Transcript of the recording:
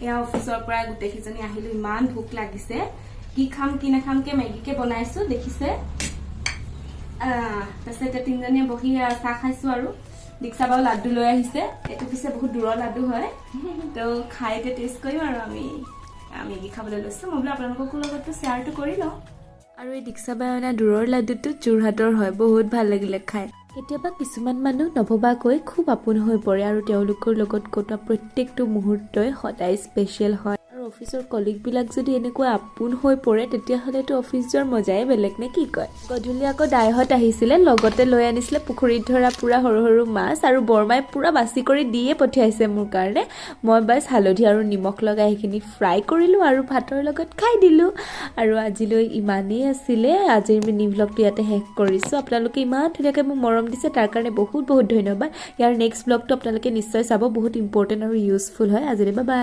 এয়া অফিচৰ পৰা গোটেইকেইজনী আহিলো। ইমান ভোক লাগিছে, কি খাম কি নাখামকে মেগীকে বনাইছো, দেখিছে। তাৰপিছত এতিয়া তিনিজনীয়ে বহি চাহ খাইছো আৰু দীক্ষা বাও লাড্ডু লৈ আহিছে। এইটো পিছে বহুত দূৰৰ লাড্ডু হয়। তো খাই এতিয়া টেষ্ট কৰিম আৰু আমি মেগী খাবলৈ লৈছো। মই বোলো আপোনালোককো লগতো শ্বেয়াৰটো কৰি লওঁ। আৰু এই দীক্ষা বাই অনা দূৰৰ লাড্ডুটো যোৰহাটৰ হয়। বহুত ভাল লাগিলে খাই। কেতিয়াবা কিছুমান মানুহ নভবাকৈ খুব আপোন হৈ পৰে আৰু তেওঁলোকৰ লগত কটোৱা প্ৰত্যেকটো মুহূৰ্তই সদায় স্পেচিয়েল হয়। আৰু অফিচৰ কলিগবিলাক যদি এনেকুৱা আপোন হৈ পৰে, তেতিয়াহ'লেতো অফিচ যোৱাৰ মজাই বেলেগ, নে কি কয়? গধূলি আকৌ দাইহঁত আহিছিলে, লগতে লৈ আনিছিলে পুখুৰীত ধৰা পূৰা সৰু সৰু মাছ আৰু বৰমাই পূৰা বাছি কৰি দিয়ে পঠিয়াইছে মোৰ কাৰণে। মই বাছ হালধি আৰু নিমখ লগাই সেইখিনি ফ্ৰাই কৰিলোঁ আৰু ভাতৰ লগত খাই দিলোঁ। আৰু আজিলৈ ইমানেই আছিলে। আজিৰ মিনি ভ্লগটো ইয়াতে শেষ কৰিছোঁ। আপোনালোকে ইমান ধুনীয়াকৈ মোক মৰম দিছে, তাৰ কাৰণে বহুত বহুত ধন্যবাদ। ইয়াৰ নেক্সট ভ্লগটো আপোনালোকে নিশ্চয় চাব, বহুত ইম্পৰ্টেণ্ট আৰু ইউজফুল হয়। আজিলৈ বাই।